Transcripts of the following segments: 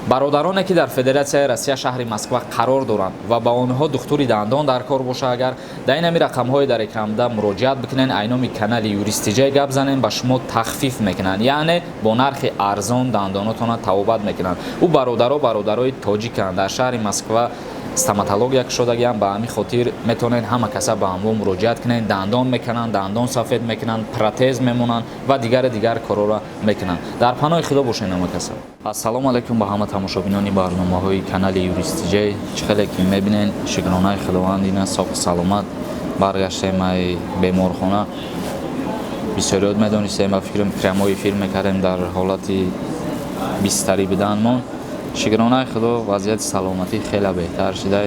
Бародароне, ки дар Федератсияи Россия, шаҳри Москва қарор доранд ва ба онҳо духтури дандон дар кор боша, агар дар ин ҳами рақамҳои дар экранбуда муроҷиат бикунен, айноми канали Юристиҷай гап занен, ба шумо тахфиф мекунанд, яъне бо нархи арзон дандонотона табобат мекунанд. Ӯ бародаро бародарои тоҷиканд, дар шаҳри Москва стоматология кушодагиам. Ба ҳамин хотир метавонед ҳама каса ба ҳамво муроҷиат кунед. Дандон мекунанд, дандон сафед мекунанд, протез мемонанд ва дигари дигар корҳоро мекунанд. Дар паноҳи Худо бошед ҳама каса. Ассалому алайкум ба ҳама тамошобинони барномаҳои канали Юристиҷай. Чӣ хеле ки мебинед, шукронаи Худованд, ина соқу саломат баргаштем ай беморхона. Бисёриёт медонистем, ба фикрам, прямой эфир мекардем дар ҳолати бистарӣ буданмон. Шукронаи Худо, вазъияти саломатӣ хеле беҳтар шуда.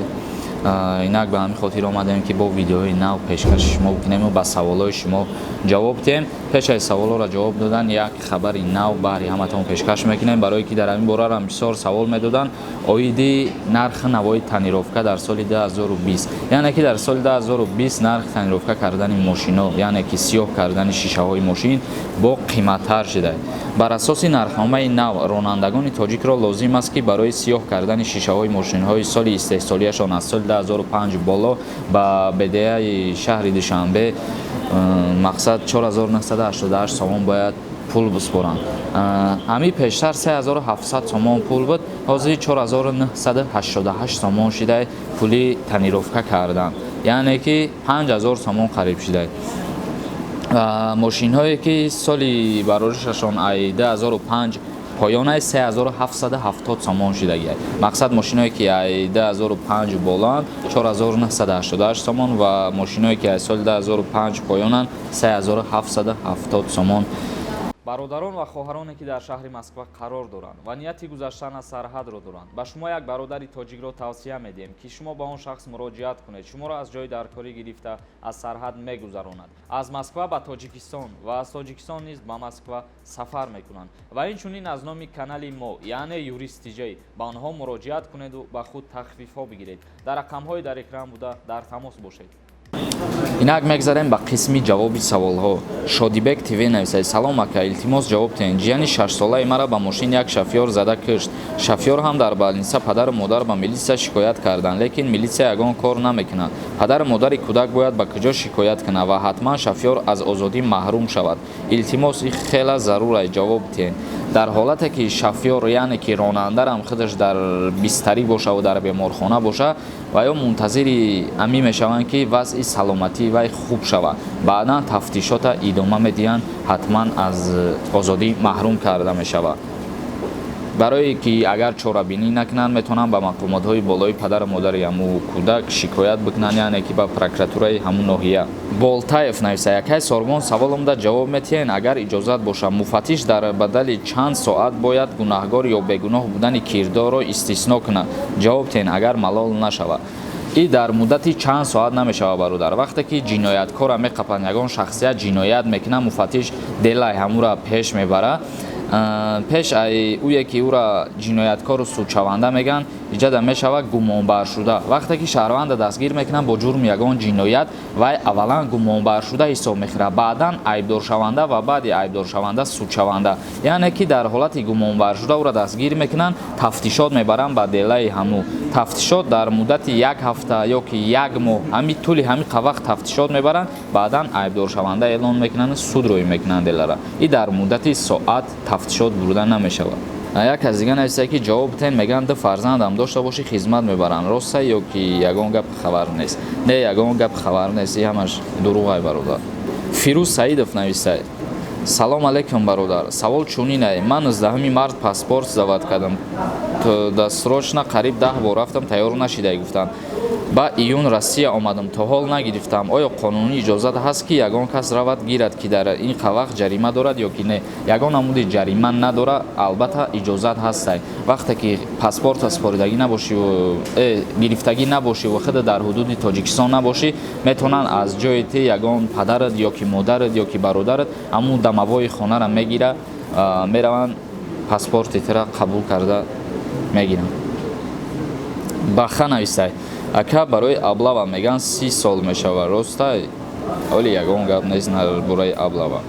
Инак ба ҳамин хотир омадем, ки бо видеои нав пешкаши шумо бикунему ба саволҳои шумо ҷавоб диҳем. Пеш аз саволҳоро ҷавоб додан, як хабари нав баҳри ҳаматон пешкаш мекунем, барое ки дар ҳамин борарам бисёр савол медоданд оиди нархи навои тонировка дар соли 2020. Яъне ки дар соли 2020 нархи тонировка кардани мошино, яъне ки сиёҳ кардани шишаҳои мошин, бо қиматтар шуда. Бар асоси нархномаи нав, ронандагони тоҷикро лозим аст, ки барои сиёҳ кардани шишаҳои мошинҳои соли истеҳсолияшон аз соли 2005 боло ба БДАи шаҳри Душанбе мақсад 4988 сомон бояд пул биспоранд. Ҳамин пештар 3700 сомон пул буд, ҳозир 4988 сомон шида пули тонировка кардан, яъне ки 5000 сомон қариб шида. Мошинҳое, ки соли бароришашон ай 2005 поёнай, 3770 сомон шидагиай. Мақсад, мошиное, ки ай 2005 болоанд, 4988 сомон ва мошиное, ки ай соли 2005 поёнанд, 3770 сомон. Бародарон ва хоҳароне, ки дар шаҳри Москва қарор доранд ва нияти гузаштан аз сарҳадро доранд, ба шумо як бародари тоҷикро тавсия медиҳем, ки шумо ба он шахс муроҷиат кунед. Шуморо аз ҷои даркорӣ гирифта, аз сарҳад мегузаронад, аз Москва ба Тоҷикистон ва аз Тоҷикистон низ ба Москва сафар мекунанд. Ва инчунин аз номи канали мо, яъне Юрист Тиҷай, ба онҳо муроҷиат кунеду ба худ тахфифҳо бигиред. Дар рақамҳои дар экран буда дар тамос бошед. Инак мегзарем ба қисми ҷавоби саволҳо. Шодибек ТВ нависад: «Салом, ака, илтимос, ҷавоб диҳед. Ҷияни 6-солаи мара ба мошин як шофёр зада кушт. Шофёр ҳам дар больница, падару модар ба милитсия шикоят карданд, лекин милитсия ягон кор намекунад. Падару модари кӯдак бояд ба куҷо шикоят кунад ва ҳатман шофёр аз озодӣ маҳрум шавад? Илтимос, ин хела зарур, ҷавоб диҳед». Дар ҳолате ки шофёр, яъне ки ронандарам, худаш дар бистарӣ бошаву дар беморхона боша ва ё мунтазири амӣ мешаванд, ки вазъи саломатии вай хуб шавад, баъдан тафтишота идома медиҳанд, ҳатман аз озодӣ маҳрум карда мешавад. Барое ки агар чорабинӣ накунанд, метавонанд ба мақомотҳои болои падару модари ҳамун кӯдак шикоят бикунанд, яъне ки ба прокуратураи ҳамун ноҳия. Болтаев нависа: «Якай Сорбон, саволомда ҷавоб метиҳен, агар иҷозат боша. Муфаттиш дар бадали чанд соат бояд гунаҳгор ё бегуноҳ будани кирдорро истисно кунад? Ҷавоб тиҳен, агар малол нашавад». И дар муддати чанд соат намешавад, бародар. Вақте ки ҷинояткорра меқапанд, ягон шахсият ҷиноят мекунад, муфаттиш делаи ҳамура пеш мебарад. Пеш ай ӯе ки ӯра ҷинояткору судшаванда мегӯянд, иҷада мешавад гумонбаршуда. Вақте ки шаҳрванда дастгир мекунанд бо ҷурми ягон ҷиноят, вай аввалан гумонбаршуда ҳисоб мехӯрад, баъдан айбдоршаванда ва баъди айбдоршаванда судшаванда. Яъне ки дар ҳолати гумонбаршуда ӯра дастгир мекунанд, тафтишот мебаранд ба делаи ҳамӯ. Тафтишот дар муддати як ҳафта ё ки як моҳ, ҳами тӯли ҳами вақт тафтишот мебаранд, баъдан айбдоршаванда эълон мекунанд, суд рӯй мекунанд делара. И дар муддати соат тафтишот бурда намешавад. Як аз дига нависта, ки ҷавоб тен. Мегӯянд, ду фарзандам дошта бошӣ, хизмат мебаранд, роста ё ки ягон гап хабар нест? Не, ягон гап хабар нест, и ҳамаш дурӯғай, бародар. Фирӯз Саидов нависта: «Салом алейкум, бародар. Савол чунинае: ман 19 март паспорт сдавать кардам досрочно, қариб 10 бор рафтам, тайёр нашидай гуфтанд. Ба июн Россия омадам, то ҳол нагирифтам. Оё қонунӣ иҷозат ҳаст, ки ягон кас равад гирад, ки дар ин вақт ҷарима дорад ё ки не?» Ягон намуди ҷарима надорад, албатта иҷозат ҳастай. Вақте ки паспорта супоридагӣ набошиву гирифтагӣ набошиву худ дар ҳудуди Тоҷикистон набошӣ, метавонанд аз ҷои ти ягон падарат ё ки модарат ё ки бародарат ҳамун домовой хонара мегира, мераванд, паспорти тира қабул карда мегиранд. Баха навистай: «Ака, барои облава меган 30 сол мешавад, ростай?» Оли ягон гап нест дар бораи облава.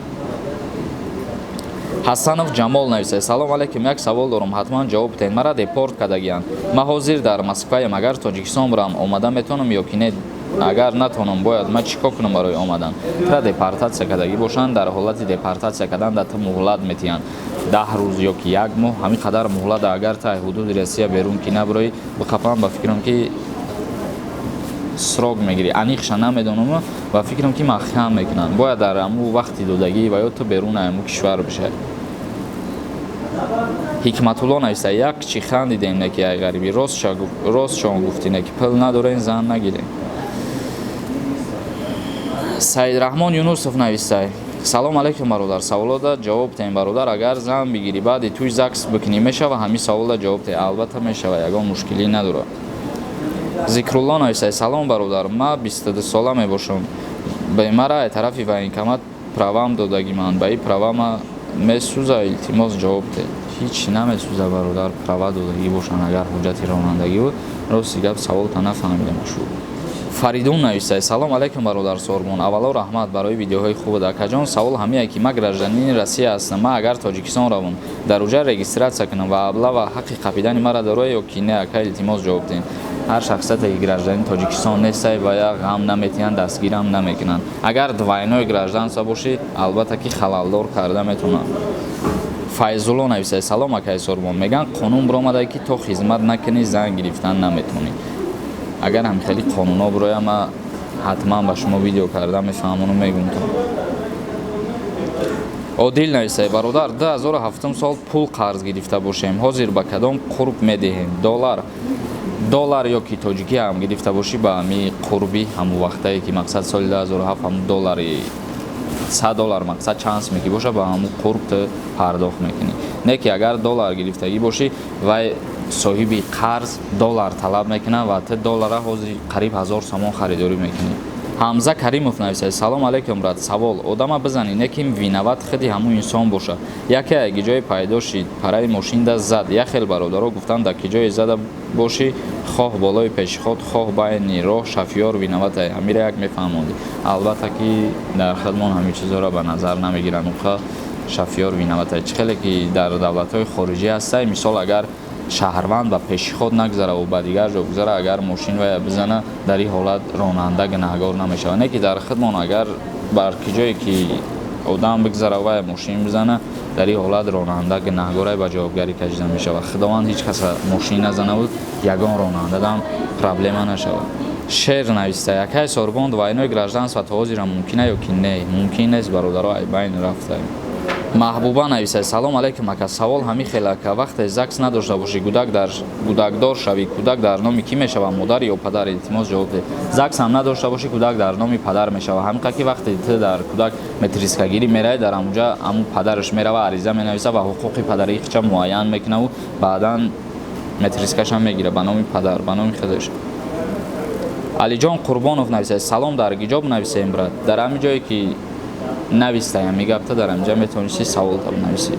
Ҳасанов Ҷамол нависад: «Салом алейкум, як савол дорам, ҳатман ҷавоб диҳед. Мара депорт кардагианд, ман ҳозир дар Москваям. Агар Тоҷикистон бурам, омада метавонам ё ки не? Агар натавонам, бояд ман чӣ кор кунам барои омадан?» Тра депортатсия кардагӣ бошанд, дар ҳолати депортатсия кардан да ту муҳлат метиҳанд, 10 рӯз ё ки як моҳ. Ҳамин қадар муҳлат агар та ҳудуди Россия берун ки набуроӣ, бихапам, ба фикрам, ки срок мегирӣ. Аниқша намедонам, ба фикрам, ки маҳкам мекунанд. Бояд дар ҳамун вақти додагӣ ва ё ту берун ҳамун кишвар бишавӣ. Ҳикматулло нависта: «Як чӣ хандидем, не ки ай ғарибӣ ростшон гуфтине, ки пул надорем, зан нагирем». Саидрахмон Юнусов навистай: «Салом алейкум, бародар, саволода ҷавоб диҳем. Бародар, агар зан бигирӣ, баъди туй ЗАГС бикунӣ, мешава? Ҳамин саволда ҷавоб диҳ». Албатта, мешава, ягон мушкилӣ надорад. Зикрулло навистай: «Салом, бародар, ман 22 сола мебошам. Ба мара ай тарафи военкомат правам додагӣ ман. Ба ин права ма месӯза? Илтимос, ҷавоб диҳ». Ҳеч намесӯза, бародар, права додагӣ бошанд, агар ҳуҷҷати ронандагӣ буд. Рости гап, саволта нафаҳмидам шу. Фаридун навистай: «Салом алейкум, бародар Сорбон, аввало раҳмат барои видеоҳои хубат. Акаҷон, савол ҳамие, ки ман гражданини Россия ҳастам. Ман агар Тоҷикистон равам, дар уҷа регистрация кунам ва облава ҳаққи қапидани мара дорад ё ки не? Ака, илтимос, ҷавоб диҳем». Ҳар шахсияте ки гражданини Тоҷикистон нестай, ва я ғам наметиҳанд, дастгирам намекунанд. Агар двойное гражданство бошӣ, албатта, ки халалдор карда метавонанд. Файзулло нависай: «Салом, акаи Сорбон, мегӯянд, қонун биромада, ки то хизмат накунӣ, зан гирифтан наметавонӣ. Агар ҳам хеле қонунҳо бироя, ман ҳатман ба шумо видео карда мефаҳмону мегӯм». То Одил нависай: «Бародар, 2007 сол пул қарз гирифта бошем, ҳозир ба кадом қурб медиҳем? Доллар ё ки тоҷикӣ ҳам гирифта бошӣ, ба ҳами қурби ҳамун вақтае, ки мақсад соли 2007 ҳамун доллари 100 доллар мақсад чанд суме ки боша, ба ҳамун қурб ту пардохт мекунӣ. Не ки агар доллар гирифтагӣ бошӣ, вай соҳиби қарз доллар талаб мекунад ва ту доллара ҳозир қариб 1000 сомон харидорӣ мекунӣ». Ҳамза Каримов нависад: «Салом алейкум, брат. Савол: одама бизанӣ, не ки виноват худи ҳамун инсон боша. Яке аги ҷое пайдо шид, параи мошинда зад. Як хел бародаро гуфтанд, дар ки ҷое зада бошӣ, хоҳ болои пешход, хоҳ байни роҳ, шофёр виноват ай. Ҳамира як мефаҳмондӣ». Албатта, ки дар худмон ҳамин чизҳоро ба назар намегиранд. Уха шофёр виноват ай, чӣ хеле ки дар давлатҳои хориҷӣ ҳастай. Мисол, агар шаҳрванд ба пешход нагзараву ба дигар ҷо гузара, агар мошин вая бизана, дар ин ҳолат ронанда гунаҳгор намешавад. Не ки дар худмон агар бар ки ҷое ки одам бигзара, вая мошин бизана, дар ин ҳолат ронанда гунаҳгорай, ба ҷавобгарӣ кашида мешавад. Худованд ҳеҷ каса мошин назанавуд, ягон ронандадам проблема нашавад. Шер нависта: «Якай Сорбон, двойное гражданство то ҳозира мумкина ё ки не?» Мумкин нест, бародаро, ай байн рафтаем. Маҳбуба нависад: «Салом алейкум, ака. Савол ҳамин хел, ака: вақте ЗАГС надошта бошӣ, кӯдак дар кӯдакдор шавӣ, кӯдак дар номи кӣ мешавад, модар ё падар? Илтимос, ҷавоб деҳ». ЗАГС ҳам надошта бошӣ, кӯдак дар номи падар мешавад. Ҳамин ки вақте ту дар кӯдак метрискагирӣ меравӣ, дар ҳамунҷа ҳамун падараш мерава, ариза менависа ва ҳуқуқи падарии хича муайян мекунаву баъдан метрискашам мегира ба номи падар, ба номи худаш. Алиҷон Қурбонов нависад: «Салом, дар гиҷоб нависем, брат?» Дар ҳамин ҷое ки навистаям мегапта, дар ҳаминҷа метавонисти саволта бинависӣ.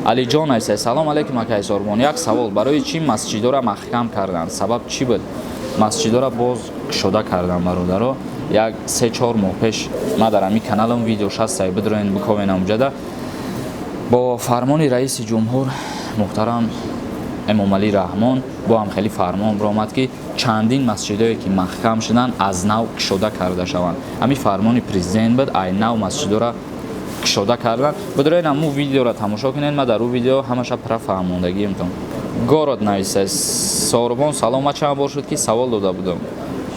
Алиҷон нависад: «Салом алейкум, акай Сорбон, як савол: барои чӣ масҷидора маҳкам карданд? Сабаб чӣ буд?» Масҷидора боз кушода карданд, бародаро. Як 3-4 моҳ пеш ман дар ҳамин каналам видео шастай, бидроен, биковен. Ҳамҷада бо фармони раиси ҷумҳур муҳтарам Эмомалӣ Раҳмон бо ҳам хеле фармон баромад, ки чандин масҷидое ки маҳкам шуданд, аз нав кушода карда шаванд. Ҳамин фармони президент буд, ай нав масҷидора кушода карданд. Бидроен, ҳамун видеоро тамошо кунед, ман дар ӯ видео ҳамаша пурра фаҳмондагиамтон. Город нависта: «Сорбон, салом. Ман чанд бор шуд, ки савол дода будам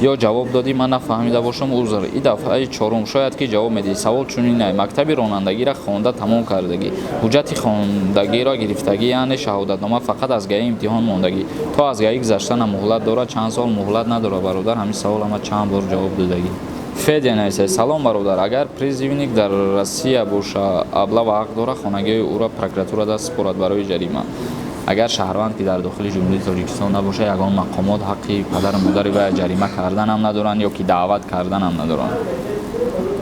ё ҷавоб додӣ, ман нафаҳмида бошам, узр. И дафъаи чорум шояд ки ҷавоб медиҳӣ. Савол чунин: мактаби ронандагиро хонда тамом кардагӣ, ҳуҷҷати хондагиро гирифтагӣ, яъне шаҳодатнома, фақат аз ГАИ имтиҳон мондагӣ. То аз ГАИ гузаштана муҳлат дорад? Чанд сол муҳлат надорад, бародар. Ҳамин савол ама чанд бор ҷавоб додагӣ. Федя нависад: «Салом, бародар. Агар призывник дар Россия боша, облава ҳақ дорад хонагиҳои ӯро прокуратура даст супорад барои ҷарима?» Агар шаҳрванд ки дар дохили Ҷумҳурии Тоҷикистон набошад, ягон мақомот ҳаққи падару модари вай ҷарима карданам надоранд ё ки даъват карданам надоранд.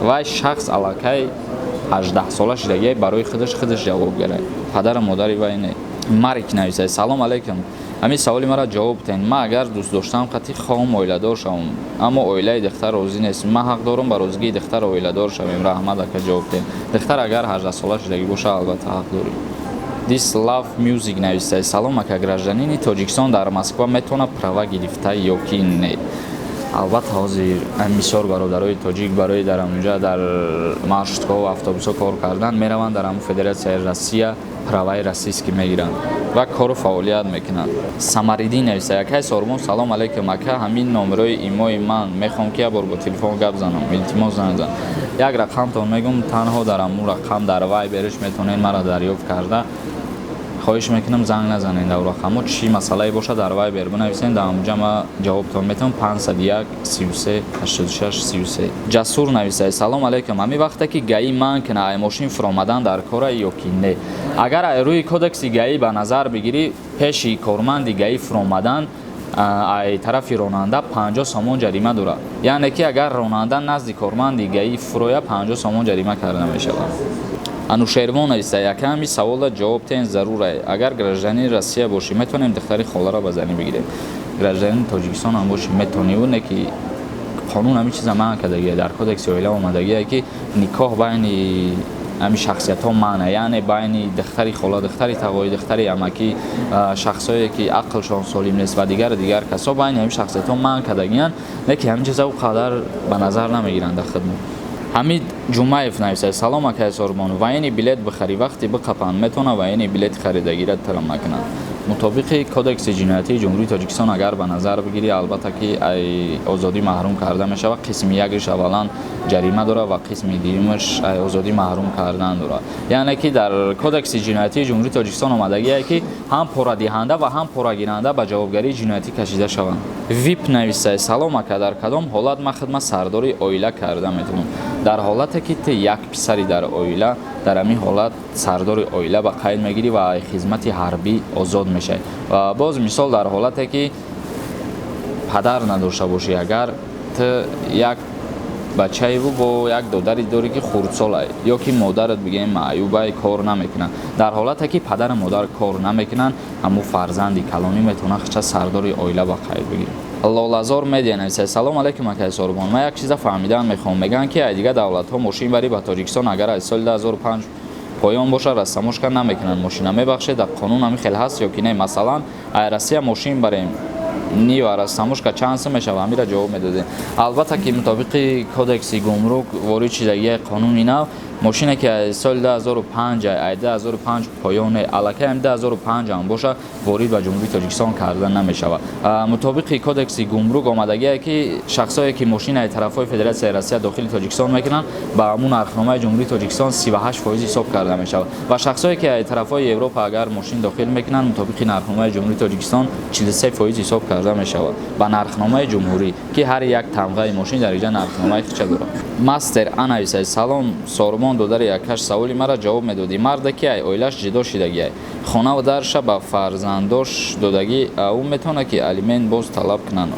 Вай шахс аллакай 18-сола шудагиай, барои худаш худаш ҷавобгарай, падару модари вай не. Марик нависад: «Салом алейкум. Ҳамин саволи маро ҷавоб диҳед. Ман агар дӯст доштам қати хоҳам оиладор шавам, аммо оилаи духтар розӣ нест. Ман ҳақ дорам ба розигии духтар оиладор шавем? Раҳмат, ака, ҷавоб диҳед. Духтар агар 18 сола шудагӣ боша, албатта, ҳақ дорӣ. This Love Music навистай: «Салом, ака, гражданини Тоҷикистон дар Москва метавонад права гирифта ё ки не?» Албатта, ҳозир бисёр бародарои тоҷик барои дар ҳамунҷа дар маршруткаҳо ва автобусҳо кор кардан мераванд, дар ҳамун Федератсияи Россия праваи российский мегиранд ва кору фаъолият мекунанд. Самариддин нависта: «Акай Сормон, салом алейкум. Ака, ҳамин номерои имои ман, мехоҳам ки як бор бо телефон гап занам, илтимос, занг зан». Як рақамтон мегӯм, танҳо дар ҳамун рақам дар Вайбериш метавонед маро дарёфт карда. Хоҳиш мекунам, занг назанед дар рақамҳо. Чӣ масъалае бошад, дар Вайбер бинависед, дар ҳамунҷа ма ҷавобтон метавонам. 501 33 86 33. Ҷасур нависад: «Салом алейкум, ҳамин вақте ки ГАИ манъ кина, ай мошин фуромадан дар кора ё ки не?» Агар ай рӯи кодекси ГАИ ба назар бигирӣ, пеши корманди ГАИ фуромадан ай тарафи ронанда 50 сомон ҷарима дорад. Яъне ки агар ронанда назди корманди ГАИ фуроя, 50 сомон ҷарима карда мешавад. Анушервон нависта: «Яка, ҳами саволда ҷавоб тен, зарурай. Агар гражданини Россия бошӣ, метавонем духтари холаро ба занӣ бигирем?» Гражданини Тоҷикистон ҳам бошӣ, метавониву не ки қонун ҳамин чиза манъ кардагия. Дар кодекси оила омадагие, ки никоҳ байни ҳамин шахсиятҳо манъ, яъне байни духтари хола, духтари тағоӣ, духтари амакӣ, шахсое ки ақлшон солим нест ва дигару дигар касо, байни ҳамин шахсиятҳо манъ кардагиянд. Не ки ҳамин чиза ӯ қадар ба назар намегиранд дар хидмат. Ҳамид Ҷумаев нависад: «Салом, акай Сорбон, военный билет бихарӣ, вақте биқапанд, метавона военный билети харидагира талаб накунанд?» Мутобиқи кодекси ҷиноятии Ҷумҳурии Тоҷикистон агар ба назар бигирӣ, албатта ки ай озодӣ маҳрум карда мешавад. Қисми якш аввалан ҷарима дорад ва қисми дуюмаш ай озодӣ маҳрум кардан дорад. Яъне ки дар кодекси ҷиноятии Ҷумҳурии Тоҷикистон омадагие, ки ҳам порадиҳанда ва ҳам порагиранда ба ҷавобгарии ҷиноятӣ кашида шаванд. Вип нависад: «Салом, ака, дар кадом ҳолат ман хидмат сардори оила карда метавонам?» Дар ҳолате ки ту як писари дар оила, дар ҳамин ҳолат сардори оила ба қайд мегирӣ ва хизмати ҳарбӣ озод мешавӣ. Ва боз, мисол, дар ҳолате ки падар надошта бошӣ, агар ту як бачаеву бо як додари дорӣ, ки хурдсолай, ё ки модарат, бигӯем, маъюбай, кор намекунад, дар ҳолате ки падару модар кор намекунанд, ҳамун фарзанди калонӣ метавонад хича сардори оила ба қайд бигирад. Лолазор Медиа нависад: «Салом алейкум, акай Сорбон, ман як чиза фаҳмидан мехоҳам. Мегӯянд, ки ай дигар давлатҳо мошин барӣ ба Тоҷикистон, агар аз соли 2005 поён бошад, растаможка намекунанд мошина. Мебахшед, дар қонун ҳамин хел ҳаст ё ки не? Масалан, ай Россия мошин барем, Нива, растаможка чанд сум мешава? Ҳамира ҷавоб медодем». Албатта ки мутобиқи кодекси гумрук ворид шидагии қонуни нав, мошине ки аз соли 2005, ай 2005 поёне, аллакай ҳам 2005 ҳам боша, ворид ба Ҷумҳурии Тоҷикистон карда намешавад. Мутобиқи кодекси гумрук омадагие, ки шахсое ки мошинаи тарафҳои Федератсияи Россия дохили Тоҷикистон мекунанд, ба ҳамун нархномаи Ҷумҳурии Тоҷикистон 38% ҳисоб карда мешавад ва шахсое ки ай тарафҳои Европа агар мошин дохил мекунанд, мутобиқи нархномаи Ҷумҳурии Тоҷикистон 43% ҳисоб карда мешавад ба нархномаи ҷумҳурӣ, ки ҳар як тамғаи мошин дар инҷа нархномаи хича дорад. Мастер анависад: «Салом, Сормон, додари якаш, саволи маро ҷавоб медодӣ. Марде ки ай оилаш ҷудо шидагиай, хонаву дарша ба фарзандош додагӣ, ӯ метавонад ки алимент боз талаб кунанд?»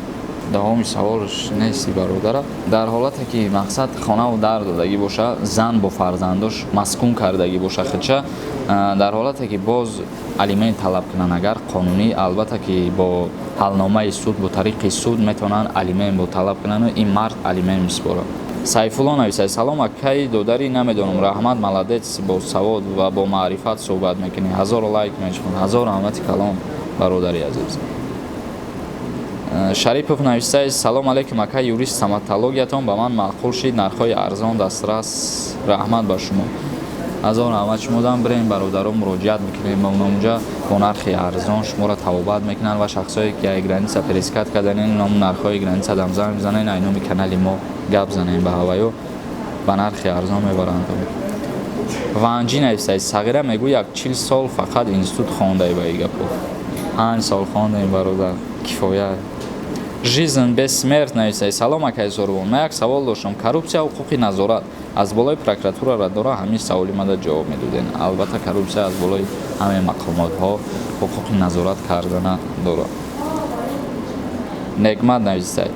Давоми саволш нести, бародара. Дар ҳолате ки, мақсад, хонаву дар додагӣ боша, зан бо фарзандош маскун кардагӣ боша хича, дар ҳолате ки боз алимент талаб кунанд, агар қонунӣ, албатта ки бо ҳалномаи суд, бо тариқи суд метавонанд алимент бо талаб кунанду ин мард алимент месупорад. Сайфулло нависад: «Салом, акаи додари, намедонам, раҳмат, молодец, бо савод ва бо маърифат суҳбат мекунӣ, ҳазор лайк мечунам». Ҳазор раҳмати калом, бародари азиз. Шарипов нависад: «Салом алейкум, ака юрист, стоматологиятон ба ман маъқул шид, нархҳои арзон, дастрас, раҳмат ба шумо». Ҳазор раҳмат шумодам. Бирем, бародаро, муроҷиат бикунем ба онҷа, бо нархи арзон шуморо табобат мекунанд. Ва шахсое ки ай граница пересекать карданен, ном нархҳои граница дам занг бизанен, ай номи канали мо гап занем ба ҳаваё, ба нархи арзон мебаранд. Ванҷӣ нависад: «Сағира мегӯ, як 40 сол фақат институт хондай». Ба и гапо 5 сол хондем, бародар, кифоят. Жизнь без смерть нависад: «Салом, акай Сорбон, ман як савол доштам. Коррупсия ҳуқуқи назорат аз болои прокуратурара дора? Ҳамин саволи мада ҷавоб медоден». Албатта, коррупсия аз болои ҳамаи мақомотҳо ҳуқуқи назорат кардана дорад. Негмат нависад: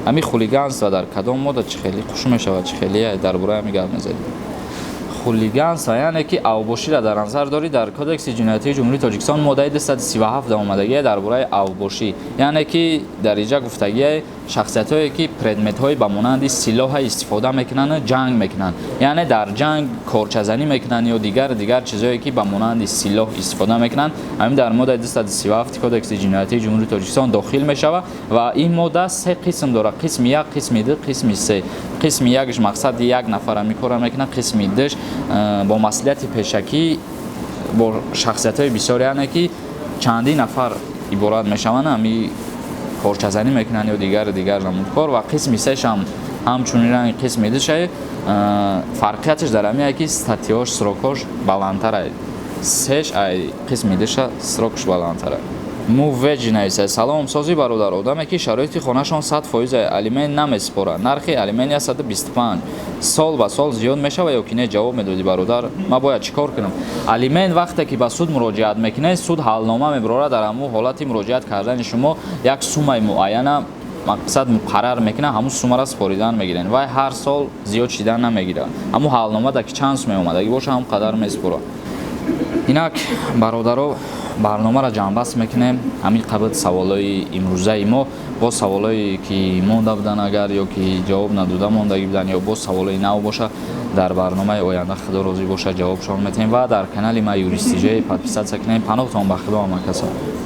«Ҳамин хулиганство дар кадом модда чӣ хеле хуш мешавад? Чӣ хеле дар бораи ҳамин гап мезадем?» Хулиганство, яъне ки авбоширо дар назар дорӣ? Дар Кодекси ҷиноятии Ҷумҳурии Тоҷикистон моддаи 237 омадагие дар бораи авбошӣ. Яъне ки дар инҷа гуфтагие, шахсиятҳое ки предметҳои ба монанди силоҳа истифода мекунанд, ҷанг мекунанд, яъне дар ҷанг корчазанӣ мекунанд ё дигар чизҳое ки ба монанди силоҳ истифода мекунанд, ҳамин дар моддаи 237 Кодекси ҷиноятии Ҷумҳурии Тоҷикистон дохил мешавад. Ва ин модда се қисм дорад: қисми як, қисми ду, қисми се. Қисми якш мақсади як нафар ҳамин корро мекунад, қисми душ бо масъулияти пешакӣ бо шахсиятҳои бисёр, яъне ки чандин нафар иборат мешаванд, ҳамин корчазанӣ мекунанд ё дигар намуд кор, ва қисми сешам ҳамчунин ранги қисми душай. Фарқияташ дар ҳамин, ки статья ш, срок ош баландтар, сеш ай қисми душа срок ш баландтара. Мувеҷ нависад: «Салом, сози бародар. Одаме ки шароити хонашон 100%, алимент намесупорад. Нархи алимент 125, сол ба сол зиёд мешавад ё ки не? Ҷавоб медодӣ, бародар, ман бояд чӣ кор кунам?» Алимент вақте ки ба суд муроҷиат мекунед, суд ҳалнома мебарорад. Дар ҳамун ҳолати муроҷиат кардани шумо як суммаи муайяна мақсад муқаррар мекунад, ҳамун суммаро супоридан мегиранд. Вай ҳар сол зиёд шидан намегирад. Ҳамун ҳалнома дар ки чанд сум меомадагӣ боша, ҳамон қадар месупорад. Инак, бародаро, барномаро ҷамъбаст мекунем. Ҳамин қабил саволҳои имрӯзаи мо. Боз саволҳое ки монда буданд агар, ё ки ҷавоб надода мондагӣ буданд, ё боз саволҳои нав боша, дар барномаи оянда, Худо розӣ боша, ҷавобшон метиҳем. Ва дар канали ма Юристиҷаи подписаться кунем. Паноҳтон ба Худо, ҳамакасо.